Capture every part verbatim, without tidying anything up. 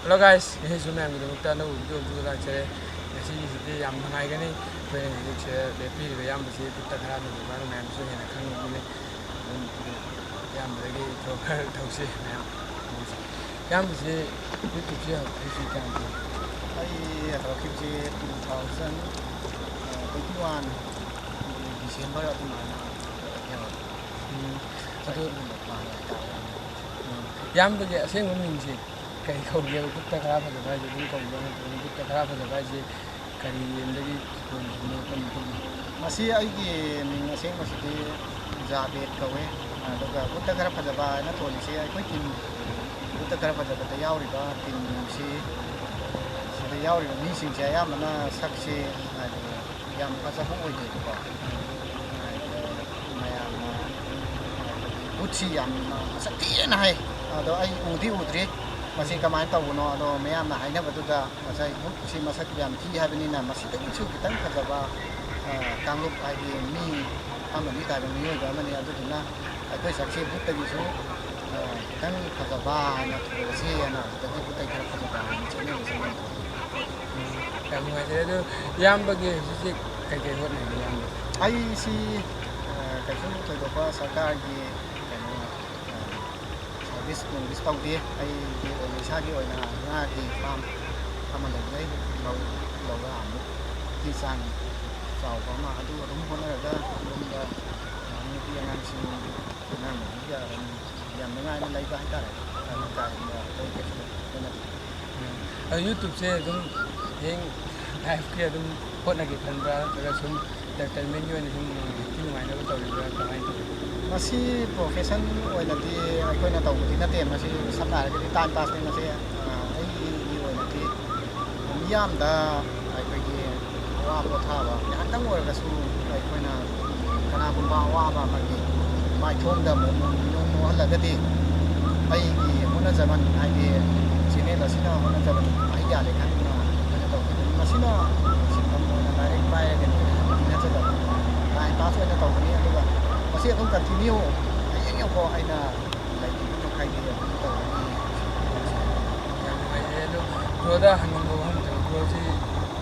Hello guys, ꯉꯁꯤꯁꯨ ꯃꯌꯥꯝꯒꯤꯗꯃꯛꯇ ꯑꯅꯧꯕ video ꯑꯃꯁꯨ ꯂꯥꯛꯆꯔꯦ꯫ ꯉꯁꯤꯒꯤꯁꯤꯗꯤ ꯌꯥꯝ ꯅꯨꯡꯉꯥꯏꯒꯅꯤ꯫ ꯑꯩꯈꯣꯏꯅ ꯍꯧꯖꯤꯛꯁꯦ ꯂꯦꯞꯄꯤꯔꯤꯕ ꯏꯌꯥꯝꯕꯁꯤ ꯕꯨꯠꯇ ꯈꯔ ꯐꯖꯕ ꯃꯌꯥꯝꯁꯨ ꯍꯦꯟꯅ ꯈꯪꯉꯝꯒꯅꯤ꯫ ꯑꯗꯨꯝ ꯏꯌꯥꯝꯕꯗꯒꯤ intro ꯈꯔ ꯇꯧꯁꯤ ꯃꯌꯥꯝ꯫ ꯏꯌꯥꯝꯕꯁꯤ YouTubeꯁꯤ ꯍꯧꯔꯛꯈꯤꯕꯁꯤ ꯀꯌꯥꯝ ꯀꯨꯏꯔꯦ? ꯑꯩ ꯍꯧꯔꯛꯈꯤꯕꯁꯤ two thousand, ꯑ, twenty one December ꯑꯗꯨꯃꯥꯏꯅ ꯍꯧꯔꯛꯑꯦ꯫ ꯎꯝ, ꯑꯗꯨ ꯆꯍꯤꯒꯨꯝꯕ ꯐꯥꯔꯦ ꯍꯥꯏꯇꯥꯔꯦ꯫ ꯎꯝ, ꯏꯌꯥꯝꯕꯒꯤ ꯑꯁꯦꯡꯕ ꯃꯤꯡꯁꯤ ꯀꯔꯤ ꯀꯧꯒꯦꯕ? ꯕꯨꯠꯇ ꯈꯔ ꯐꯖꯕ ꯍꯥꯏꯁꯦ ꯑꯗꯨꯝ ꯀꯧꯕ꯭ꯔꯥ, ꯅꯠꯇ꯭ꯔꯒꯅ ꯕꯨꯠꯇ ꯈꯔ ꯐꯖꯕ ꯍꯥꯏꯁꯦ ꯀꯔꯤ ꯂꯝꯗꯒꯤ ꯊꯣꯟꯈꯤꯕꯅꯣ, ꯀꯔꯤ ꯃꯐꯝꯗ? ꯃꯁꯤ ꯑꯩꯒꯤ ꯃꯤꯡ ꯑꯁꯦꯡꯕꯁꯤꯗꯤ ꯖꯥꯕꯦꯗ ꯀꯧꯋꯦ꯫ ꯑꯗꯨꯒ ꯕꯨꯠꯇ ꯈꯔ ꯐꯖꯕ ꯍꯥꯏꯅ ꯊꯣꯜꯂꯤꯁꯦ ꯑꯩꯈꯣꯏ team, ꯕꯨꯠꯇ ꯈꯔ ꯐꯖꯕꯗ ꯌꯥꯎꯔꯤꯕ teamꯁꯤ, ꯁꯤꯗ ꯌꯥꯎꯔꯤꯕ ꯃꯤꯁꯤꯡꯁꯦ ꯑꯌꯥꯝꯕꯅ ꯁꯛꯁꯤ ꯍꯥꯏꯗꯤ ꯌꯥꯝ ꯐꯖꯕ ꯑꯣꯏꯗꯦꯕꯀꯣ꯫ ꯍꯥꯏꯗꯤ ꯃꯌꯥꯝꯅ ꯕꯨꯠꯁꯤ ꯌꯥꯝꯅ ꯃꯁꯛ ꯊꯤꯅ ꯍꯥꯏ꯫ ꯑꯗꯣ ꯑꯩ ꯎꯗꯤ ꯎꯗ꯭ꯔꯤ, ꯃꯁꯤ ꯀꯃꯥꯏꯅ ꯇꯧꯕꯅꯣ꯫ ꯑꯗꯣ ꯃꯌꯥꯝꯅ ꯍꯥꯏꯅꯕꯗꯨꯗ ꯉꯁꯥꯏ ꯕꯨꯠꯁꯤ ꯃꯁꯛ ꯌꯥꯝ ꯊꯤ ꯍꯥꯏꯕꯅꯤꯅ, ꯃꯁꯤꯗꯒꯤꯁꯨ ꯈꯤꯇꯪ ꯐꯖꯕ, ꯑ, ꯀꯥꯡꯂꯨꯞ, ꯍꯥꯏꯗꯤ ꯃꯤ ꯑꯃꯅꯤ ꯇꯥꯕ ꯃꯤꯑꯣꯏꯕ ꯑꯃꯅꯤ꯫ ꯑꯗꯨꯗꯨꯅ ꯑꯩꯈꯣꯏ ꯁꯛꯁꯤ ꯕꯨꯠꯇꯒꯤꯁꯨ, ꯑ, ꯈꯤꯇꯪ ꯐꯖꯕ ꯍꯥꯏꯅ ꯊꯣꯜꯂꯁꯤ ꯍꯥꯏꯅ, ꯑꯗꯨꯗꯒꯤ ꯕꯨꯠꯇꯩ ꯈꯔ ꯐꯖꯕ ꯍꯥꯏꯅ ꯆꯠꯅꯔꯤꯁꯦ꯫ ꯌꯥꯝ ꯅꯨꯡꯉꯥꯏꯖꯔꯦ꯫ ꯑꯗꯣ ꯏꯌꯥꯝꯕꯒꯤ ꯍꯧꯖꯤꯛ ꯍꯧꯖꯤꯛ ꯀꯩꯀꯩ ꯍꯣꯠꯅꯔꯤ ꯏꯌꯥꯝꯕ? ꯑꯩꯁꯤ, ꯑ, ꯀꯩꯁꯨ ꯊꯣꯏꯗꯣꯛꯄ ꯁꯔꯀꯥꯔꯒꯤ ꯀꯩꯅꯣ, ꯑ, service ꯅꯨꯡꯕꯤꯁ ꯇꯧꯗꯦ꯫ ꯑꯩꯒꯤ ꯑꯣꯏꯅ, ꯏꯁꯥꯒꯤ ꯑꯣꯏꯅ ꯉꯥꯒꯤ farm ꯑꯃ ꯂꯩꯖꯩ꯫ ꯂꯧ, ꯂꯧꯔꯥ ꯑꯃꯨꯛꯀꯤ ꯆꯥꯡ ꯆꯥꯎꯕ ꯑꯃ꯫ ꯑꯗꯨ ꯑꯗꯨꯝ ꯍꯣꯠꯅꯔꯒ ꯌꯨꯝꯗ, ꯑ, ꯅꯨꯄꯤ ꯑꯉꯥꯡꯁꯤꯡ, ꯑꯉꯥꯡ ꯅꯨꯕꯤꯒ ꯑꯗꯨꯝ ꯌꯥꯝ ꯅꯨꯡꯉꯥꯏꯅ ꯂꯩꯕ ꯍꯥꯏꯇꯥꯔꯦ꯫ ꯑꯗꯨ ꯀꯥ ꯍꯦꯟꯅ ꯑꯇꯩ ꯀꯩꯁꯨ ꯍꯣꯠꯅꯗꯦ꯫ ꯑꯗꯣ YouTubeꯁꯦ ꯑꯗꯨꯝ ꯍꯌꯦꯡ lifeꯀꯤ ꯑꯗꯨꯝ ꯍꯣꯠꯅꯒꯦ ꯈꯟꯕ꯭ꯔꯥ, ꯅꯠꯇ꯭ꯔꯒ ꯁꯨꯝ entertainmentꯀꯤ ꯑꯣꯏꯅ ꯁꯨꯝ ꯅꯨꯡꯉꯥꯏ-, ꯅꯨꯡꯉꯥꯏꯅꯕ ꯇꯧꯔꯤꯕ꯭ꯔꯥ, ꯀꯃꯥꯏꯅ ꯇꯧꯔꯤꯅꯣ? ꯃꯁꯤ profession ꯑꯣꯏꯅꯗꯤ ꯑꯩꯈꯣꯏꯅ ꯇꯧꯕꯗꯤ ꯅꯠꯇꯦ꯫ ꯃꯁꯤ ꯁꯝꯅ ꯍꯥꯏꯔꯒꯗꯤ time passꯅꯤ꯫ ꯃꯁꯤ, ꯑ, ꯑꯩꯒꯤ ꯑꯣꯏꯅꯗꯤ ꯃꯤꯌꯥꯝꯗ ꯑꯩꯈꯣꯏꯒꯤ ꯑꯋꯥ ꯄꯣꯊꯥꯕ ꯉꯥꯏꯍꯥꯛꯇꯪ ꯑꯣꯏꯔꯒꯁꯨ ꯑꯩꯈꯣꯏꯅ ꯀꯅꯥꯒꯨꯝꯕ ꯑꯋꯥꯕ ꯑꯃꯒꯤ ꯃꯥꯏꯊꯣꯡꯗ ꯑꯃꯨꯛ ꯃꯤꯅꯣꯡ ꯃꯣꯛꯍꯜꯂꯒꯗꯤ ꯑꯩꯒꯤ ꯍꯣꯠꯅꯖꯃꯟ, ꯍꯥꯏꯗꯤ channel ꯑꯁꯤꯅ ꯍꯣꯠꯅꯖꯃꯟ ꯃꯍꯩ ꯌꯥꯜꯂꯦ ꯈꯟꯗꯨꯅ ꯑꯩꯈꯣꯏꯅ ꯇꯧꯈꯤꯕꯅꯤ꯫ ꯃꯁꯤꯅ ꯁꯤꯟꯐꯝ ꯑꯣꯏꯅ ꯂꯥꯏꯔꯤꯛ ꯄꯥꯏꯔꯒ ꯅꯠꯆꯗꯕ, time pass ꯑꯣꯏꯅ ꯇꯧꯕꯅꯤ꯫ ꯑꯗꯨꯒ ꯃꯁꯤ ꯑꯗꯨꯝ continue ꯍꯌꯦꯡ ꯌꯧꯐꯥꯎ ꯑꯩꯅ ꯂꯩꯔꯤꯕ ꯃꯈꯩꯗꯤ ꯑꯗꯨꯝ ꯇꯧꯒꯅꯤ꯫ ꯌꯥꯝ ꯅꯨꯡꯉꯥꯏꯖꯔꯦ꯫ ꯕ꯭ꯔꯣꯗ ꯍꯪꯅꯤꯡꯕ ꯋꯥꯍꯪꯁꯦ, ꯕ꯭ꯔꯣꯁꯤ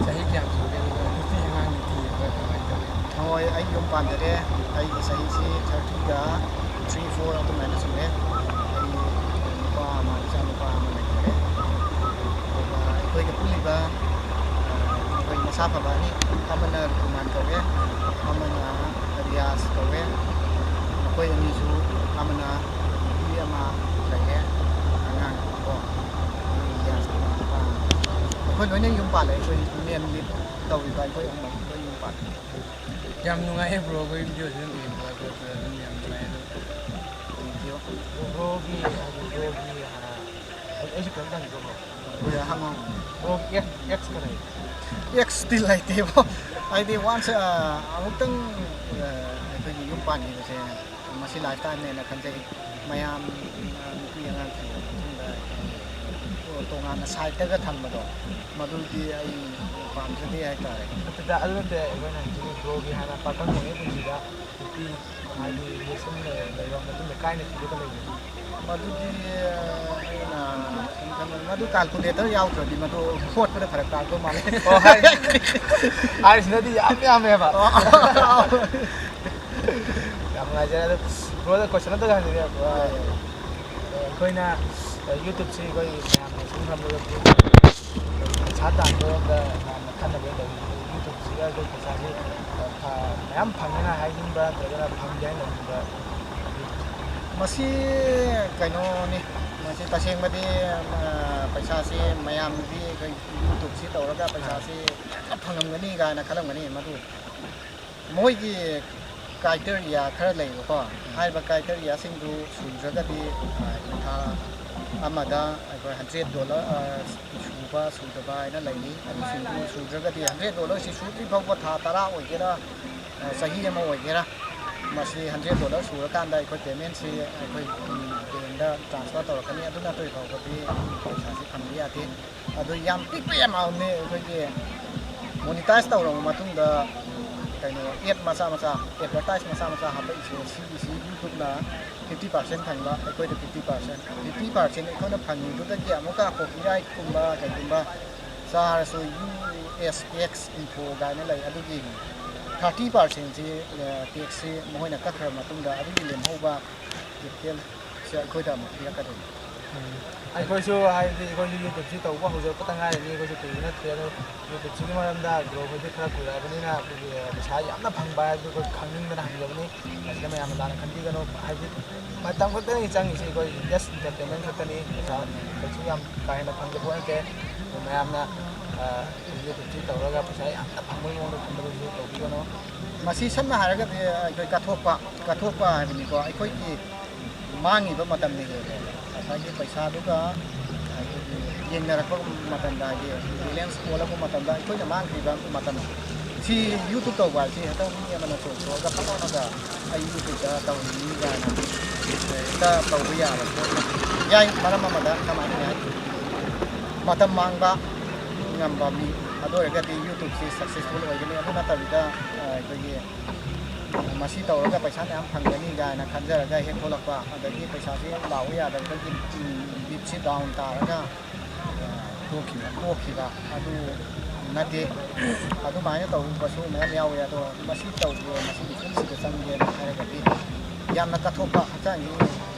ꯆꯍꯤ ꯀꯌꯥꯝ ꯁꯨꯔꯒꯦ? ꯑꯗꯨꯒ ꯅꯨꯄꯤ ꯑꯉꯥꯡꯗꯤ ꯊꯤꯔꯕ꯭ꯔꯥ? ꯀꯃꯥꯏꯅ ꯇꯧꯋꯤ? ꯍꯣꯏ, ꯑꯩ ꯌꯨꯝ ꯄꯥꯟꯖꯔꯦ꯫ ꯑꯩꯒꯤ ꯆꯍꯤꯁꯤ thirty-ꯒ three, four ꯑꯗꯨꯃꯥꯏꯅ ꯁꯨꯔꯦ꯫ ꯑꯩ ꯅꯨꯄꯥ ꯑꯃ, ꯏꯆꯥ ꯅꯨꯄꯥ ꯑꯃ ꯂꯩꯖꯔꯦ꯫ ꯑꯗꯨꯒ ꯑꯩꯈꯣꯏꯒ ꯄꯨꯜꯂꯤꯕ, ꯑ, ꯑꯩꯈꯣꯏ ꯃꯁꯥ ꯐꯕ ꯑꯅꯤ, ꯑꯃꯅ ꯔꯨꯀꯨꯃꯥꯟ ꯀꯧꯋꯦ, ꯑꯃꯅ ꯔꯤꯌꯥꯖ ꯀꯧꯋꯦ꯫ ꯃꯈꯣꯏ ꯑꯅꯤꯁꯨ, ꯑꯃꯅ ꯅꯨꯄꯤ ꯑꯃ ꯂꯩꯔꯦ, ꯑꯉꯥꯡ ꯀꯣ꯫ ꯔꯤꯌꯥꯖ ꯑꯃ, ꯅꯨꯄꯥ ꯑꯃ꯫ ꯑꯩꯈꯣꯏ ꯂꯣꯏꯅ ꯌꯨꯝ ꯄꯥꯜꯂꯦ꯫ ꯑꯩꯈꯣꯏ ꯃꯦꯟ ꯂꯤꯗ ꯇꯧꯔꯤꯕ ꯑꯩꯈꯣꯏ ꯑꯍꯨꯝꯃꯛ ꯂꯣꯏ ꯌꯨꯝ ꯄꯥꯜꯂꯦ꯫ ꯌꯥꯝ ꯅꯨꯡꯉꯥꯏꯌꯦ ꯕ꯭ꯔꯣ, ꯑꯩꯈꯣꯏ ꯚꯤꯗꯤꯑꯣꯁꯤ ꯑꯗꯨꯝ ꯌꯦꯡꯕ ꯈꯣꯠꯄꯗ ꯑꯗꯨꯝ ꯌꯥꯝ ꯅꯨꯡꯉꯥꯏ ꯑꯗꯣ꯫ Thank you꯫ ꯕ꯭ꯔꯣꯒꯤ, ꯍꯥꯏꯗꯤ ꯕ꯭ꯔꯣꯒꯤ, ꯑ, ꯑꯩ, ꯑꯩꯁꯨ ꯀꯩꯅꯣꯝꯇ ꯍꯪꯒꯦꯀꯣ ꯕ꯭ꯔꯣ꯫ ꯍꯣꯏ, ꯍꯪꯉꯣ꯫ ꯕ꯭ꯔꯣꯒꯤ ꯑꯦꯛꯁ, ꯑꯦꯛꯁꯀ ꯂꯩ? ꯑꯦꯛꯁꯇꯤ ꯂꯩꯇꯦꯕꯣ꯫ ꯍꯥꯏꯗꯤ ꯋꯥꯟꯁ, ꯑ, ꯑꯃꯨꯛꯇꯪ, ꯑ, ꯑꯩꯈꯣꯏꯒꯤ ꯌꯨꯝ ꯄꯥꯟꯈꯤꯕꯁꯦ ꯃꯁꯤ ꯂꯥꯏꯐ ꯇꯥꯏꯝꯅꯦꯅ ꯈꯟꯖꯩ꯫ ꯃꯌꯥꯝ, ꯑ, ꯅꯨꯄꯤ ꯑꯉꯥꯡ ꯊꯤꯔꯕ ꯃꯇꯨꯡꯗ ꯇꯣꯉꯥꯟꯅ ꯁꯥꯏꯠꯇꯒ ꯊꯝꯕꯗꯣ, ꯃꯗꯨꯗꯤ ꯑꯩ ꯄꯥꯝꯖꯗꯦ ꯍꯥꯏꯇꯥꯔꯦ꯫ ꯅꯠꯇꯦꯗ, ꯑꯗꯨ ꯅꯠꯇꯦ, ꯑꯩꯈꯣꯏꯅ ꯍꯧꯖꯤꯛ ꯕ꯭ꯔꯣꯒꯤ ꯍꯥꯟꯅ ꯄꯥꯈꯪ ꯑꯣꯏꯔꯤꯉꯩ ꯄꯨꯟꯁꯤꯗ ꯅꯨꯄꯤ, ꯍꯥꯏꯗꯤ ꯔꯤꯂꯦꯁꯟ ꯂꯩꯔꯕ ꯃꯇꯨꯡꯗ ꯀꯥꯏꯅ ꯊꯤꯒꯗꯕ ꯂꯩꯒꯦ? ꯃꯗꯨꯗꯤ, ꯑꯩꯅ ꯁꯨꯝ ꯈꯟꯕꯗ, ꯃꯗꯨ ꯀꯥꯜꯀꯨꯂꯦꯇꯔ ꯌꯥꯎꯗ꯭ꯔꯗꯤ ꯃꯗꯨ ꯍꯣꯠꯄꯗ ꯐꯔꯛ ꯇꯥꯗꯧ ꯃꯥꯜꯂꯦ꯫ ꯑꯣ, ꯍꯥꯏ-, ꯍꯥꯏꯔꯤꯁꯤꯅꯗꯤ ꯌꯥꯝ ꯌꯥꯝꯃꯦꯕ꯫ ꯑꯣ꯫ ꯌꯥꯝ ꯅꯨꯡꯉꯥꯏꯖꯔꯦ꯫ ꯑꯗꯣ ꯕ꯭ꯔꯣꯗ ꯀꯣꯏꯁꯟ ꯑꯝꯇꯒ ꯍꯪꯖꯒꯦ꯫ ꯑ, ꯑꯩꯈꯣꯏꯅ, ꯑ, ꯌꯨꯇ꯭ꯌꯨꯕꯁꯤ ꯑꯩꯈꯣꯏ ꯃꯌꯥꯝꯅ ꯁꯨꯝ ꯈꯪꯕꯗ ꯄꯩꯁꯥ ꯇꯥꯟꯕꯔꯣꯝꯗ ꯌꯥꯝꯅ ꯈꯟꯅꯕ ꯇꯧꯋꯤ꯫ ꯌꯨꯇ꯭ꯌꯨꯕꯁꯤꯗ ꯑꯩꯈꯣꯏ ꯄꯩꯁꯥꯁꯤ, ꯑ, ꯐ-, ꯃꯌꯥꯝ ꯐꯪꯉꯦꯅ ꯍꯥꯏꯅꯤꯡꯕ꯭ꯔꯥ, ꯅꯠꯇ꯭ꯔꯒꯅ ꯐꯪꯗꯦ ꯍꯥꯏꯅ ꯂꯧꯅꯤꯡꯕ꯭ꯔꯥ? ꯃꯁꯤ ꯀꯩꯅꯣꯅꯤ, ꯃꯁꯤ ꯇꯁꯦꯡꯕꯗꯤ, ꯑ, ꯄꯩꯁꯥꯁꯤ ꯃꯌꯥꯝꯗꯤ ꯑꯩꯈꯣꯏ ꯌꯨꯇ꯭ꯌꯨꯕꯁꯤ ꯇꯧꯔꯒ ꯄꯩꯁꯥꯁꯤ ꯐꯖꯅ ꯐꯪꯉꯝꯒꯅꯤ ꯀꯥꯏꯅ ꯈꯜꯂꯝꯒꯅꯤ꯫ ꯃꯗꯨ ꯃꯣꯏꯒꯤ ꯀ꯭ꯔꯥꯏꯇꯦꯔꯤꯌꯥ ꯈꯔ ꯂꯩꯕꯀꯣ꯫ ꯎꯝ꯫ ꯍꯥꯏꯔꯤꯕ ꯀ꯭ꯔꯥꯏꯇꯦꯔꯤꯌꯥꯁꯤꯡꯗꯨ ꯁꯨꯗ꯭ꯔꯒꯗꯤ, ꯑ, ꯊꯥ ꯑꯃꯗ ꯑꯩꯈꯣꯏ ꯍꯟꯗ꯭ꯔꯦꯠ ꯗꯣꯂꯔ, ꯑ, ꯁꯨꯕ ꯁꯨꯗꯕ ꯍꯥꯏꯅ ꯂꯩꯔꯤ꯫ ꯑꯗꯨꯁꯤꯡꯗꯨ ꯁꯨꯗ꯭ꯔꯒꯗꯤ, ꯍꯟꯗ꯭ꯔꯦꯠ ꯗꯣꯂꯔꯁꯤ ꯁꯨꯗ꯭ꯔꯤ ꯐꯥꯎꯕ, ꯊꯥ ꯇꯔꯥ ꯑꯣꯏꯒꯦꯔꯥ, ꯑ, ꯆꯍꯤ ꯑꯃ ꯑꯣꯏꯒꯦꯔꯥ, ꯃꯁꯤ ꯍꯟꯗ꯭ꯔꯦꯠ ꯗꯣꯂꯔ ꯁꯨꯔꯀꯥꯟꯗ ꯑꯩꯈꯣꯏ ꯄꯦꯃꯦꯟꯁꯤ ꯑꯩꯈꯣꯏ, ꯎꯝ, ꯕꯦꯡꯗ ꯇ꯭ꯔꯥꯟꯁꯐꯔ ꯇꯧꯔꯛꯀꯅꯤ꯫ ꯑꯗꯨ ꯅꯠꯇ꯭ꯔꯤ ꯐꯥꯎꯕꯗꯤ ꯄꯩꯁꯥꯁꯤ ꯐꯪꯕ ꯌꯥꯗꯦ꯫ ꯑꯗꯨ ꯌꯥꯝ ꯄꯤꯛꯄ ꯑꯦꯃꯥꯎꯟꯅꯦ꯫ ꯑꯩꯈꯣꯏꯒꯤ ꯃꯣꯅꯤꯇꯥꯏꯖ ꯇꯧꯔꯕ ꯃꯇꯨꯡꯗ ꯀꯩꯅꯣ, ꯑꯦꯗ ꯃꯆꯥ ꯃꯆꯥ, ꯑꯦꯗꯚꯔꯇꯥꯏꯁ ꯃꯆꯥ ꯃꯆꯥ ꯍꯥꯞꯄꯛꯏꯁꯦ, ꯁꯤꯒꯤꯁꯤ YouTubeꯅ fifty percent ꯐꯪꯕ, ꯑꯩꯈꯣꯏꯗ fifty percent, fifty percent ꯑꯩꯈꯣꯏꯅ ꯐꯪꯉꯤꯗꯨꯗꯒꯤ ꯑꯃꯨꯛꯀ copyright ꯀꯨꯝꯕ ꯀꯩꯒꯨꯝꯕ ꯆꯥꯔꯁꯨ, U S X info ꯀꯥꯏꯅ ꯂꯩ, ꯑꯗꯨꯒꯤ thirty percentꯁꯤ ꯇꯦꯛꯁꯁꯤ ꯃꯈꯣꯏꯅ ꯀꯛꯈ꯭ꯔꯕ ꯃꯇꯨꯡꯗ ꯑꯗꯨꯒꯤ ꯂꯦꯝꯍꯧꯕ capitalꯁꯦ ꯑꯩꯈꯣꯏꯗ ꯑꯃꯨꯛ ꯄꯤꯔꯛꯀꯗꯣꯏꯅꯤ꯫ ꯑꯩꯈꯣꯏꯁꯨ ꯍꯥꯏꯗꯤ ꯑꯩꯈꯣꯏꯁꯨ YouTubeꯁꯤ ꯇꯧꯕ ꯍꯧꯖꯔꯛꯄꯗ ꯉꯥꯏꯔꯤꯕꯅꯤ, ꯑꯩꯈꯣꯏꯁꯨ ꯀꯨꯏꯕ ꯅꯠꯇ꯭ꯔꯦ꯫ ꯑꯗꯣ YouTubeꯁꯤꯒꯤ ꯃꯔꯝꯗ ꯕ꯭ꯔꯣ ꯈꯣꯏꯗꯤ ꯈꯔ ꯀꯨꯏꯔꯛꯑꯕꯅꯤꯅ ꯑꯩꯈꯣꯏꯒꯤ ꯄꯩꯁꯥ ꯌꯥꯝꯅ ꯐꯪꯕ ꯍꯥꯏꯕꯗꯨ ꯑꯩꯈꯣꯏ ꯈꯪꯅꯤꯡꯗꯅ ꯍꯪꯖꯕꯅꯤ꯫ ꯃꯁꯤꯗ ꯃꯌꯥꯝꯅ ꯂꯥꯟꯅ ꯈꯟꯕꯤꯒꯅꯨ, ꯍꯥꯏꯗꯤ ꯃꯇꯝ ꯈꯛꯇꯅꯤ ꯆꯪꯉꯤꯁꯦ, ꯑꯩꯈꯣꯏ just entertainment ꯈꯛꯇꯅꯤ, ꯄꯩꯁꯥ ꯀꯩꯁꯨ ꯌꯥꯝ ꯀꯥ ꯍꯦꯟꯅ ꯐꯪꯖꯕ ꯅꯠꯇꯦ꯫ ꯑꯗꯣ ꯃꯌꯥꯝꯅ YouTubeꯁꯤ ꯇꯧꯔꯒ ꯄꯩꯁꯥ ꯌꯥꯝꯅ ꯐꯪꯕꯒꯤ ꯃꯑꯣꯡꯗ ꯈꯟꯕꯗꯨꯁꯨ ꯇꯧꯕꯤꯒꯅꯨ꯫ ꯃꯁꯤ ꯁꯝꯅ ꯍꯥꯏꯔꯒꯗꯤ ꯑꯩꯈꯣꯏ ꯀꯠꯊꯣꯛꯄ, ꯀꯠꯊꯣꯛꯄ ꯍꯥꯏꯕꯅꯤꯀꯣ꯫ ꯑꯩꯈꯣꯏꯒꯤ ꯃꯥꯡꯉꯤꯕ ꯃꯇꯝꯅ ꯍꯦꯜꯂꯦ꯫ ꯉꯁꯥꯏꯒꯤ ꯄꯩꯁꯥꯗꯨꯒ ꯑꯩꯈꯣꯏꯒꯤ ꯌꯦꯡꯅꯔꯛꯄ ꯃꯇꯝꯗ, ꯍꯥꯏꯗꯤ balance ꯑꯣꯜꯂꯛꯄ ꯃꯇꯝꯗ ꯑꯩꯈꯣꯏꯅ ꯃꯥꯡꯈ꯭ꯔꯤꯕ ꯃꯇꯝ, ꯁꯤ YouTube ꯇꯧꯕ ꯍꯥꯏꯁꯤ ꯍꯦꯛꯇ ꯃꯤ ꯑꯃꯅ ꯆꯣꯡꯊꯣꯛꯑꯒ ꯐꯠ ꯂꯥꯎꯅꯒ "ꯑꯩ YouTubeꯇ ꯇꯧꯔꯤꯅꯤ" ꯀꯥꯏꯅ ꯍꯦꯛꯇ ꯇꯧꯕ ꯌꯥꯕ ꯄꯣꯠ ꯅꯠꯇꯦ꯫ ꯌꯥꯏ, ꯃꯔꯝ ꯑꯃꯗ ꯀꯃꯥꯏꯅ ꯌꯥꯏ? ꯃꯇꯝ ꯃꯥꯡꯕ ꯉꯝꯕ ꯃꯤ, ꯑꯗꯨ ꯑꯣꯏꯔꯒꯗꯤ YouTubeꯁꯤ successful ꯑꯣꯏꯒꯅꯤ꯫ ꯑꯗꯨ ꯅꯠꯇꯕꯤꯗ, ꯑ, ꯑꯩꯈꯣꯏꯒꯤ ꯃꯁꯤ ꯇꯧꯔꯒ ꯄꯩꯁꯥ ꯃꯌꯥꯝ ꯐꯪꯒꯅꯤ ꯀꯥꯏꯅ ꯈꯟꯖꯔꯒ ꯍꯦꯛ ꯊꯣꯛꯂꯛꯄ, ꯑꯗꯒꯤ ꯄꯩꯁꯥꯁꯤ ꯂꯥꯛꯎ ꯌꯥꯗꯕꯗꯒꯤ, ꯎꯝ, ꯕꯤꯠꯁꯤ down ꯇꯥꯔꯒ, ꯑ, ꯇꯣꯛꯈꯤꯕ, ꯇꯣꯛꯈꯤꯕ ꯑꯗꯨ ꯅꯠꯇꯦ꯫ ꯑꯗꯨꯃꯥꯏꯅ ꯇꯧꯕꯁꯨ ꯃꯌꯥꯝ ꯌꯥꯎꯋꯦ꯫ ꯑꯗꯣ ꯃꯁꯤ ꯇꯧꯒꯦ, ꯃꯁꯤꯒꯤ ꯐꯤꯜꯁꯤꯗ ꯆꯪꯒꯦꯅ ꯍꯥꯏꯔꯒꯗꯤ ꯌꯥꯝꯅ ꯀꯠꯊꯣꯛꯄ, ꯍꯛꯆꯥꯡꯒꯤ,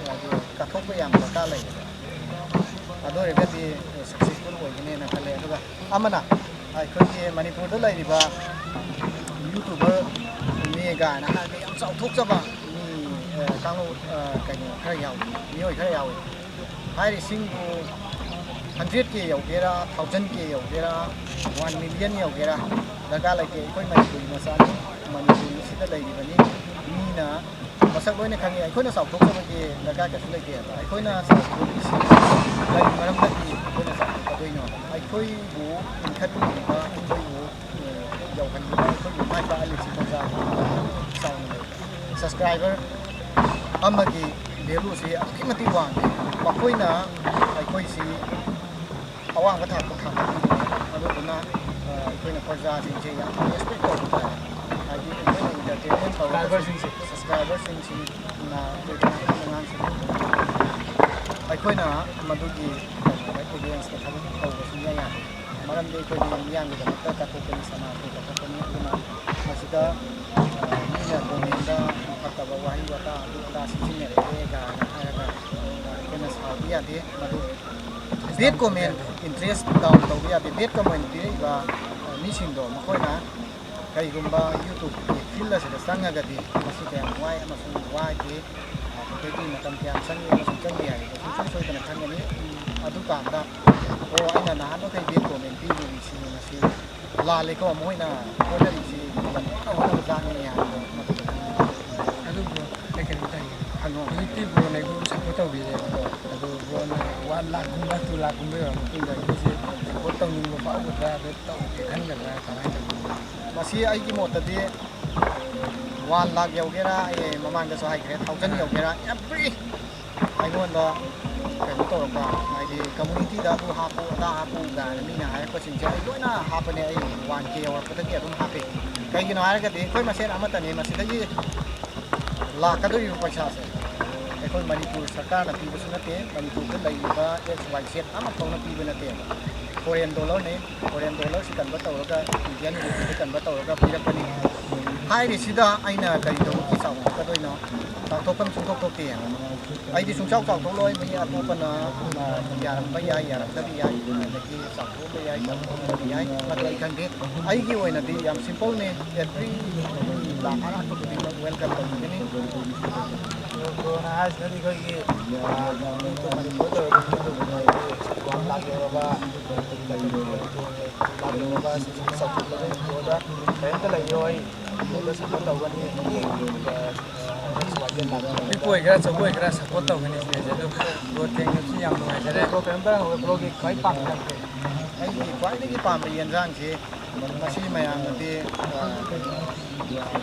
ꯑ, ꯀꯠꯊꯣꯛꯄ ꯌꯥꯝ ꯗꯔꯀꯥꯔ ꯂꯩꯌꯦꯕ꯫ ꯑꯗꯨ ꯑꯣꯏꯔꯒꯗꯤ successful ꯑꯣꯏꯒꯅꯦꯅ ꯈꯜꯂꯦ꯫ ꯑꯗꯨꯒ ꯑꯃꯅ, ꯑꯩꯈꯣꯏꯒꯤ ꯃꯅꯤꯄꯨꯔꯗ ꯂꯩꯔꯤꯕ YouTuber ꯃꯦꯒꯥꯅ ꯍꯥꯏꯔꯒ ꯌꯥꯝ ꯆꯥꯎꯊꯣꯛꯆꯕ ꯃꯤ, ꯑ, ꯀꯥꯡꯂꯨꯞ, ꯑ, ꯀꯩꯅꯣ ꯈꯔ ꯌꯥꯎꯏ, ꯃꯤꯑꯣꯏ ꯈꯔ ꯌꯥꯎꯏ꯫ ꯍꯥꯏꯔꯤꯁꯤꯡꯕꯨ hundred K ꯌꯧꯒꯦꯔꯥ, thousand K ꯌꯧꯒꯦꯔꯥ, one million ꯌꯧꯒꯦꯔꯥ, ꯗꯔꯀꯥꯔ ꯂꯩꯇꯦ꯫ ꯑꯩꯈꯣꯏ ꯃꯅꯤꯄꯨꯔꯤ ꯃꯆꯥꯅꯤ, ꯃꯅꯤꯄꯨꯔꯁꯤꯗ ꯂꯩꯔꯤꯕꯅꯤ꯫ ꯃꯤꯅ ꯃꯁꯛ ꯂꯣꯏꯅ ꯈꯪꯉꯤ꯫ ꯑꯩꯈꯣꯏꯅ ꯆꯥꯎꯊꯣꯛꯆꯕꯒꯤ ꯗꯔꯀꯥꯔ ꯀꯩꯁꯨ ꯂꯩꯇꯦ ꯍꯥꯏꯕ꯫ ꯑꯩꯈꯣꯏꯅ ꯆꯥꯎꯊꯣꯛꯏꯁꯤ ꯀꯔꯤ ꯃꯔꯝꯗꯒꯤ ꯑꯩꯈꯣꯏꯅ ꯆꯥꯎꯊꯣꯛꯀꯗꯣꯏꯅꯣ? ꯑꯩꯈꯣꯏꯕꯨ ꯏꯟꯈꯠꯄꯤꯔꯤꯕ, ꯑꯩꯈꯣꯏꯕꯨ, ꯑꯦ, ꯌꯧꯍꯟꯕꯗ ꯑꯩꯈꯣꯏꯕꯨ ꯃꯥꯏ ꯄꯥꯛꯍꯜꯂꯤꯁꯤ ꯄ꯭ꯔꯖꯥꯒꯤ ꯆꯥꯎꯅ ꯂꯩ꯫ Subscriber ꯑꯃꯒꯤ valueꯁꯤ ꯑꯗꯨꯛꯀꯤ ꯃꯇꯤꯛ ꯋꯥꯡꯉꯤ꯫ ꯃꯈꯣꯏꯅ ꯑꯩꯈꯣꯏꯁꯤ ꯑꯋꯥꯡꯕ ꯊꯥꯛꯇ ꯊꯥꯡꯒꯠꯄꯤꯕꯅꯤ꯫ ꯑꯗꯨꯗꯨꯅ, ꯑ, ꯑꯩꯈꯣꯏꯅ ꯄ꯭ꯔꯖꯥꯁꯤꯡꯁꯦ ꯌꯥꯝ respect ꯇꯧꯕ ꯇꯥꯏ꯫ ꯍꯥꯏꯗꯤ ꯑꯩꯈꯣꯏꯅ entertainment ꯇꯧꯔꯒꯁꯨ subscriberꯁꯤꯡꯁꯤꯅ ꯑꯩꯈꯣꯏꯗ ꯑꯉꯥꯡꯁꯤꯡ ꯑꯩꯈꯣꯏꯅ ꯃꯗꯨꯒꯤ audienceꯇ ꯊꯕꯛ ꯇꯧꯕ ꯁꯨꯡꯌꯥ ꯌꯥꯗꯦ꯫ ꯃꯔꯝꯗꯤ ꯑꯩꯈꯣꯏꯗꯤ ꯃꯤꯌꯥꯝꯒꯤꯗꯃꯛꯇ ꯀꯠꯊꯣꯛꯄꯅꯤ, ꯁꯃꯥꯖꯀꯤ ꯀꯠꯊꯣꯛꯄꯅꯤ꯫ ꯑꯗꯨꯅ ꯃꯁꯤꯗ, ꯑ, ꯃꯤꯅ commentꯗ ꯐꯠꯇꯕ ꯋꯥꯍꯩ ꯋꯥꯇꯥ ꯑꯗꯨ ꯑꯗꯥ ꯁꯤꯖꯤꯟꯅꯔꯛꯑꯦ ꯀꯥꯏꯅ ꯍꯥꯏꯔꯒ, ꯑ, ꯑꯩꯈꯣꯏꯅ ꯁꯥꯎꯕ ꯌꯥꯗꯦ꯫ ꯃꯗꯨ bad comment, interest down ꯇꯧꯕ ꯌꯥꯗꯦ꯫ Bad comment ꯄꯤꯔꯛꯏꯕ, ꯑ, ꯃꯤꯁꯤꯡꯗꯣ ꯃꯈꯣꯏꯅ ꯀꯔꯤꯒꯨꯝꯕ YouTubeꯀꯤ field ꯑꯁꯤꯗ ꯆꯪꯉꯒꯗꯤ ꯃꯁꯤ ꯀꯌꯥꯝ ꯋꯥꯏ ꯑꯃꯁꯨꯡ ꯋꯥꯗꯦ, ꯑ, ꯑꯩꯈꯣꯏꯒꯤ ꯃꯇꯝ ꯀꯌꯥꯝ ꯆꯪꯉꯤ ꯑꯃꯁꯨꯡ ꯆꯪꯗꯦ ꯍꯥꯏꯕꯗꯣ ꯁꯨꯡꯁꯣꯏ ꯁꯣꯏꯗꯅ ꯈꯪꯒꯅꯤ꯫ ꯑꯗꯨꯀꯥꯟꯗ, ꯑꯣ, ꯑꯩꯅ ꯅꯍꯥꯟꯃꯈꯩ bad comment ꯄꯤꯈꯤꯕꯁꯤ ꯃꯁꯤ ꯂꯥꯜꯂꯦꯀꯣ, ꯃꯣꯏꯅ ꯍꯣꯠꯅꯔꯤꯁꯤ ꯀꯟꯅ ꯍꯣꯠꯅꯕꯖꯥꯠꯅꯤ ꯍꯥꯏꯕꯗꯣ ꯃꯗꯨꯗ ꯈꯪꯒꯅꯤ꯫ ꯑꯗꯨ bro, ꯑꯩ ꯀꯩꯅꯣꯝꯇ ꯍꯪꯒꯦ꯫ ꯍꯪꯉꯣ꯫ ꯍꯧꯖꯤꯛꯇꯤ bro ꯅ ꯑꯩꯕꯨ support ꯇꯧꯕꯤꯔꯦꯕꯀꯣ꯫ ꯑꯗꯨ bro ꯅ one lakh ꯀꯨꯝꯕ, two lakh ꯀꯨꯝꯕ ꯌꯧꯔ ꯃꯇꯨꯡꯗ ꯑꯩꯈꯣꯏꯁꯦ support ꯇꯧꯅꯤꯡꯕ ꯐꯥꯎꯒꯗ꯭ꯔꯥ, ꯑꯗꯨ ꯇꯧꯒꯦ ꯈꯟꯒꯗ꯭ꯔꯥ, ꯀꯃꯥꯏꯅ ꯇꯧꯕꯅꯣ? ꯃꯁꯤ ꯑꯩꯒꯤ ꯃꯣꯠꯇꯗꯤ one lakh ꯌꯧꯒꯦꯔꯥ, ꯑꯩ ꯃꯃꯥꯡꯗꯁꯨ ꯍꯥꯏꯈ꯭ꯔꯦ, thousand ꯌꯧꯒꯦꯔꯥ, every ꯑꯩꯉꯣꯟꯗ ꯀꯩꯅꯣ ꯇꯧꯔꯛꯄ, ꯍꯥꯏꯗꯤ communityꯗ ꯑꯗꯨ ꯍꯥꯞꯄꯨ, ꯑꯗꯥ ꯍꯥꯞꯄꯨ ꯀꯥꯏꯅ ꯃꯤꯅ ꯍꯥꯏꯔꯛꯄꯁꯤꯡꯁꯦ ꯑꯩ ꯂꯣꯏꯅ ꯍꯥꯞꯄꯅꯦ꯫ ꯑꯩ one K ꯌꯧꯔꯛꯄꯗꯒꯤ ꯑꯗꯨꯝ ꯍꯥꯞꯄꯤ꯫ ꯀꯩꯒꯤꯅꯣ ꯍꯥꯏꯔꯒꯗꯤ ꯑꯩꯈꯣꯏ ꯃꯁꯦꯟ ꯑꯃꯠꯇꯅꯤ, ꯃꯁꯤꯗꯒꯤ ꯂꯥꯛꯀꯗꯧꯔꯤꯕ ꯄꯩꯁꯥꯁꯦ ꯑꯩꯈꯣꯏ ꯃꯅꯤꯄꯨꯔ ꯁꯔꯀꯥꯔꯅ ꯄꯤꯕꯁꯨ ꯅꯠꯇꯦ, ꯃꯅꯤꯄꯨꯔꯗ ꯂꯩꯔꯤꯕ X Y Z ꯑꯃꯐꯥꯎꯅ ꯄꯤꯕ ꯅꯠꯇꯦꯕ꯫ Foreign dollarꯅꯤ, foreign dollarꯁꯤ convert ꯇꯧꯔꯒ Indian rupeeꯗ convert ꯇꯧꯔꯒ ꯄꯤꯔꯛꯄꯅꯤ꯫ ꯍꯥꯏꯔꯤꯁꯤꯗ ꯑꯩꯅ ꯀꯔꯤꯗꯧꯕꯒꯤ ꯆꯥꯎꯊꯣꯛꯀꯗꯣꯏꯅꯣ? ꯆꯥꯎꯊꯣꯛꯐꯝ ꯁꯨꯡꯊꯣꯛ ꯊꯣꯛꯇꯦ꯫ ꯑꯩꯗꯤ ꯁꯨꯡꯆꯥꯎ ꯆꯥꯎꯊꯣꯛꯂꯣꯏ꯫ ꯃꯤ ꯑꯇꯣꯞꯄꯅ, ꯑ, ꯌꯥꯔꯝꯕ ꯌꯥꯏ, ꯌꯥꯔꯝꯗꯕ ꯌꯥꯏ, ꯑꯗꯒꯤ ꯆꯥꯎꯊꯣꯛꯑꯝꯕ ꯌꯥꯏ, ꯆꯥꯎꯊꯣꯛꯑꯝꯗꯕ ꯌꯥꯏ, ꯃꯗꯨ ꯑꯩ ꯈꯪꯗꯦ꯫ ꯑꯩꯒꯤ ꯑꯣꯏꯅꯗꯤ ꯌꯥꯝ simpleꯅꯤ꯫ Every ꯃꯤ ꯂꯥꯛ ꯑꯔꯥꯛꯄ ꯈꯨꯗꯤꯡꯃꯛ welcome ꯇꯧꯖꯒꯅꯤ꯫ ꯑꯗꯣ bro ꯅ ꯍꯥꯏꯁꯤꯅꯗꯤ ꯑꯩꯈꯣꯏꯒꯤ, ꯑ, ꯃꯤ ꯑꯇꯣꯞꯄ ꯃꯅꯤꯄꯨꯔꯗ ꯂꯩꯔꯤꯕ ꯃꯤ ꯑꯗꯨꯝ ꯍꯥꯏꯗꯤ one lakh ꯌꯧꯔꯕ, ꯂꯥꯛꯂꯤꯕ ꯁꯤꯁꯤꯡ ꯆꯥꯎꯈꯠꯂꯕ ꯕ꯭ꯔꯣꯗ ꯀꯔꯤꯝꯇ ꯂꯩꯔꯣꯏ꯫ ꯕ꯭ꯔꯣꯗ support ꯇꯧꯒꯅꯤ꯫ ꯑꯦꯅꯤ, ꯑ, ꯑ, ꯑꯦꯛꯁ ꯋꯥꯏ ꯖꯦꯠ ꯂꯥꯛꯄ ꯃꯇꯝꯗ꯫ ꯑꯄꯤꯛꯄ ꯑꯣꯏꯒꯦꯔꯥ ꯑꯆꯧꯕ ꯑꯣꯏꯒꯦꯔꯥ support ꯇꯧꯒꯅꯤ ꯁꯤꯗꯩꯁꯤꯗ꯫ ꯑꯗꯨ ꯕ꯭ꯔꯣ ꯊꯦꯡꯅꯕꯁꯤ ꯌꯥꯝ ꯅꯨꯡꯉꯥꯏꯖꯔꯦ꯫ ꯕ꯭ꯔꯣ ꯀꯔꯤꯝꯇ ꯍꯪꯉꯣꯏ, ꯕ꯭ꯔꯣꯒꯤ ꯈ꯭ꯋꯥꯏ ꯄꯥꯝꯕ ꯂꯝꯁꯦ꯫ ꯑꯩꯒꯤ ꯈ꯭ꯋꯥꯏꯗꯒꯤ ꯄꯥꯝꯕ ꯌꯦꯟꯁꯥꯡꯁꯤ ꯃꯁꯤ ꯃꯌꯥꯝꯅꯗꯤ, ꯑ, ꯀꯩꯅꯣ,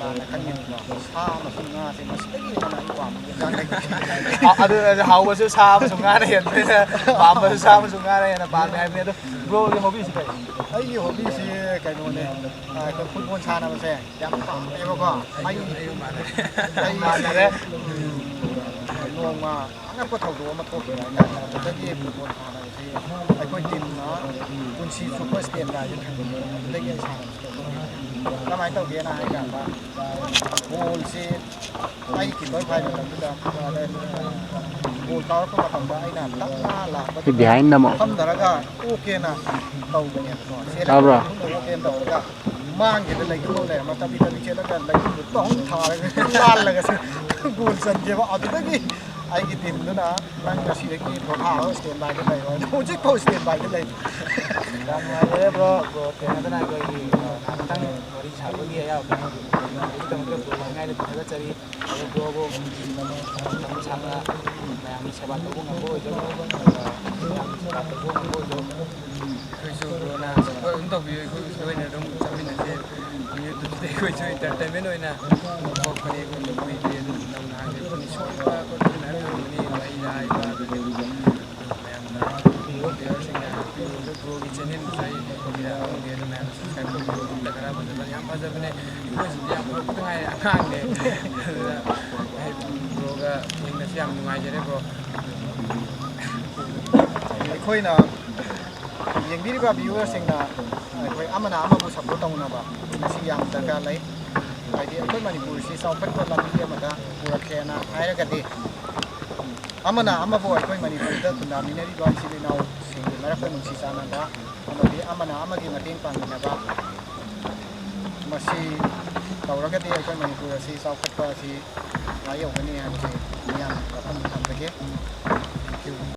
ꯂꯥꯟꯅ ꯈꯟꯒꯅꯤꯀꯣ꯫ ꯁꯥ ꯑꯃꯁꯨꯡ ꯉꯥꯁꯦ ꯃꯁꯤꯗꯒꯤ ꯍꯦꯟꯅ ꯑꯩ ꯄꯥꯝꯕ ꯌꯦꯟꯁꯥꯡ ꯂꯩꯇꯦ꯫ ꯑ-, ꯑꯗꯨ ꯍꯥꯎꯕꯁꯨ ꯁꯥ ꯑꯃꯁꯨꯡ ꯉꯥꯅ ꯍꯦꯟꯕꯅꯤꯅ ꯄꯥꯝꯕꯁꯨ ꯁꯥ ꯑꯃꯁꯨꯡ ꯉꯥꯅ ꯍꯦꯟꯅ ꯄꯥꯝꯃꯦ ꯍꯥꯏꯕꯅꯤ꯫ ꯑꯗꯣ ꯕ꯭ꯔꯣꯒꯤ ꯍꯣꯕꯤꯁꯤ ꯀꯔꯤ? ꯑꯩꯒꯤ ꯍꯣꯕꯤꯁꯤ ꯀꯩꯅꯣꯅꯦ, ꯑ, ꯑꯩꯈꯣꯏ ꯐꯨꯠꯕꯣꯜ ꯁꯥꯟꯅꯕꯁꯦ ꯌꯥꯝ ꯄꯥꯝꯃꯦꯕꯀꯣ꯫ ꯑꯩ, ꯑꯩꯒ ꯃꯥꯟꯅꯔꯦ꯫ ꯑꯩꯁꯦ, ꯃꯥꯟꯅꯔꯦ꯫ ꯎꯝ, ꯅꯣꯡꯃ ꯑꯉꯛꯄ ꯊꯧꯗꯣꯛ ꯑꯃ ꯊꯣꯛꯈꯤꯕ ꯍꯥꯏꯇꯥꯔꯦ꯫ ꯑꯗꯨꯗꯒꯤ ꯐꯨꯠꯕꯣꯜ ꯁꯥꯟꯅꯕꯁꯤ ꯑꯩꯈꯣꯏ ꯇꯤꯝꯅ ꯄꯨꯟꯁꯤ ꯆꯨꯞꯄ ꯁ꯭ꯇꯦꯟꯗꯥꯏꯗ ꯊꯝꯈꯤꯕꯅꯦ꯫ ꯑꯗꯨꯗꯒꯤ ꯑꯩ ꯁꯥꯟꯅꯕꯁꯤ ꯇꯣꯛꯊꯣꯛꯈꯤꯕꯅꯦ꯫ ꯀꯃꯥꯏꯅ ꯇꯧꯒꯦꯅ ꯍꯥꯏ ꯀꯥꯟꯗ, ꯕꯣꯜꯁꯤ ꯑꯩ ꯀꯤꯄꯔ ꯐꯥꯏ ꯃꯇꯝꯗꯨꯗ, ꯕꯣꯜ ꯀꯥꯎꯔꯛꯄ ꯃꯇꯝꯗ ꯑꯩꯅ ꯇꯞꯅ ꯂꯥꯛꯄꯗꯨꯗ ꯕꯤꯍꯥꯏꯟꯗ ꯑꯃꯨꯛ ꯐꯝꯊꯔꯒ ꯑꯣꯛꯀꯦꯅ ꯇꯧꯕꯅꯦꯕꯀꯣ꯫ ꯆꯦꯜꯂꯒ ꯇꯥꯕ꯭ꯔꯣ? ꯃꯇꯨꯡꯗ ꯑꯣꯛꯀꯦꯅ ꯇꯧꯔꯒ ꯃꯥꯡꯒꯤꯗ ꯂꯩꯊꯣꯛꯑ ꯂꯩꯔꯝꯃ ꯇꯞꯂꯤ ꯇꯞꯂꯤ ꯆꯦꯜꯂꯒ ꯂꯩꯊꯣꯛꯑ ꯇꯧ ꯊꯥꯔꯒ ꯂꯥꯜꯂꯒ ꯒꯣꯜ ꯆꯟꯒꯦꯕ꯫ ꯑꯗꯨꯗꯒꯤ ꯑꯩꯒꯤ ꯇꯤꯝꯗꯨꯅ "ꯅꯪ ꯉꯁꯤꯗꯒꯤ ꯄꯣꯊꯥꯔꯣ, ꯁ꯭ꯇꯦꯟ ꯕꯥꯏꯗ ꯂꯩꯔꯣ" ꯍꯥꯏꯅ ꯍꯧꯖꯤꯛꯐꯥꯎ ꯁ꯭ꯇꯦꯟ ꯕꯥꯏꯗ ꯂꯩ꯫ ꯌꯥꯝ ꯅꯨꯡꯉꯥꯏꯖꯔꯦ ꯕ꯭ꯔꯣ꯫ ꯕ꯭ꯔꯣ ꯊꯦꯡꯅꯗꯅ ꯑꯩꯈꯣꯏꯒꯤ, ꯑ, ꯉꯥꯏꯍꯥꯛꯇꯪ ꯋꯥꯔꯤ ꯁꯥꯕꯒꯤ ꯑꯌꯥꯕ ꯄꯤꯕꯤꯕꯒꯤꯗꯃꯛꯇ ꯕ꯭ꯔꯣꯕꯨ ꯍꯥꯏꯅ ꯊꯥꯒꯠꯆꯔꯤ꯫ ꯑꯗꯣ ꯕ꯭ꯔꯣꯕꯨ ꯃꯇꯝ ꯁꯥꯡꯅ ꯃꯌꯥꯝꯒꯤ ꯁꯦꯕꯥ ꯇꯧꯕ ꯉꯝꯕ ꯑꯣꯏꯖꯧ꯫ ꯑꯗꯨꯒ ꯃꯌꯥꯝꯒꯤ ꯁꯦꯕꯥ ꯇꯧꯕ ꯉꯝꯕ ꯑꯣꯏꯖꯧ꯫ ꯑꯩꯈꯣꯏꯁꯨ ꯕ꯭ꯔꯣꯅ ꯁꯞꯄꯣꯔꯠ ꯑꯗꯨꯝ ꯇꯧꯕꯤꯌꯨ, ꯑꯩꯈꯣꯏꯁꯨ ꯂꯣꯏꯅ ꯑꯗꯨꯝ ꯆꯠꯃꯤꯟꯅꯁꯦ꯫ ꯌꯨꯇ꯭ꯌꯨꯕꯁꯤꯗ ꯑꯩꯈꯣꯏꯁꯨ ꯏꯟꯇꯔꯇꯦꯟꯃꯦꯟ ꯑꯣꯏꯅ ꯊꯣꯛꯄꯅꯦ꯫ ꯑꯩꯈꯣꯏꯁꯨ ꯀꯨꯏꯗ꯭ꯔꯤ ꯑꯗꯨꯝ ꯅꯧꯅ ꯍꯥꯡꯖꯕꯅꯤ꯫ ꯁꯣꯏꯕ ꯈꯣꯠꯄ ꯃꯌꯥꯝ ꯂꯩꯔꯝꯒꯅꯤ, ꯋꯥꯔꯤꯗ ꯍꯥꯏꯕ ꯑꯗꯨꯗꯤ꯫ ꯑꯗꯨ ꯃꯌꯥꯝꯅ ꯚꯤꯌꯨꯋꯔꯁꯤꯡꯅ ꯍꯥꯏꯕꯤꯌꯨ, ꯕ꯭ꯔꯣꯒꯤ ꯆꯦꯅꯦꯜꯗꯨꯁꯨ ꯑꯩ ꯈꯪꯗꯦ, ꯑꯗꯨ ꯃꯌꯥꯝꯅ ꯁꯕꯁꯀ꯭ꯔꯥꯏꯕ ꯇꯧꯕꯤꯌꯨ꯫ ꯈꯔ ꯐꯖꯕꯅꯦ, ꯌꯥꯝ ꯐꯖꯕꯅꯦ꯫ ꯑꯩꯈꯣꯏꯁꯤꯗꯤ ꯌꯥꯝ ꯍꯧꯔꯛꯄꯗ ꯉꯥꯏꯔꯤ, ꯑꯉꯥꯡꯅꯦ꯫ ꯑꯗꯨꯅ ꯑꯩ ꯕ꯭ꯔꯣꯒ ꯊꯦꯡꯅꯁꯤ ꯌꯥꯝ ꯅꯨꯡꯉꯥꯏꯖꯔꯦ ꯕ꯭ꯔꯣ꯫ ꯑꯩꯈꯣꯏꯅ ꯌꯦꯡꯕꯤꯔꯤꯕ ꯚꯤꯌꯨꯋꯔꯁꯤꯡꯅ ꯑꯩꯈꯣꯏ ꯑꯃꯅ ꯑꯃꯕꯨ ꯁꯞꯄꯣꯔꯠ ꯇꯧꯅꯕ ꯃꯁꯤ ꯌꯥꯝ ꯗꯔꯀꯥꯔ ꯂꯩ꯫ ꯍꯥꯏꯗꯤ ꯑꯩꯈꯣꯏ ꯃꯅꯤꯄꯨꯔꯁꯤ ꯆꯥꯎꯈꯠꯄ ꯂꯝꯕꯤ ꯑꯃꯗ ꯄꯨꯔꯛꯀꯦꯅ ꯍꯥꯏꯔꯒꯗꯤ ꯑꯃꯅ ꯑꯃꯕꯨ ꯑꯩꯈꯣꯏ ꯃꯅꯤꯄꯨꯔꯗ ꯈꯨꯟꯗꯥꯃꯤꯟꯅꯔꯤꯕ ꯏꯆꯤꯜ ꯏꯅꯥꯎꯁꯤꯡꯒꯤ ꯃꯔꯛꯇ ꯅꯨꯡꯁꯤ ꯆꯥꯟꯅꯕ ꯑꯃꯗꯤ ꯑꯃꯅ ꯑꯃꯒꯤ ꯃꯇꯦꯡ ꯄꯥꯡꯃꯤꯟꯅꯕ ꯃꯁꯤ ꯇꯧꯔꯒꯗꯤ ꯑꯩꯈꯣꯏ ꯃꯅꯤꯄꯨꯔ ꯑꯁꯤ ꯆꯥꯎꯈꯠꯄ ꯑꯁꯤ ꯑꯥ ꯌꯧꯒꯅꯤ ꯍꯥꯏꯕꯁꯤ ꯃꯤꯌꯥꯝꯒꯤ ꯋꯥꯐꯝꯗ ꯊꯝꯖꯒꯦ꯫ Thank you꯫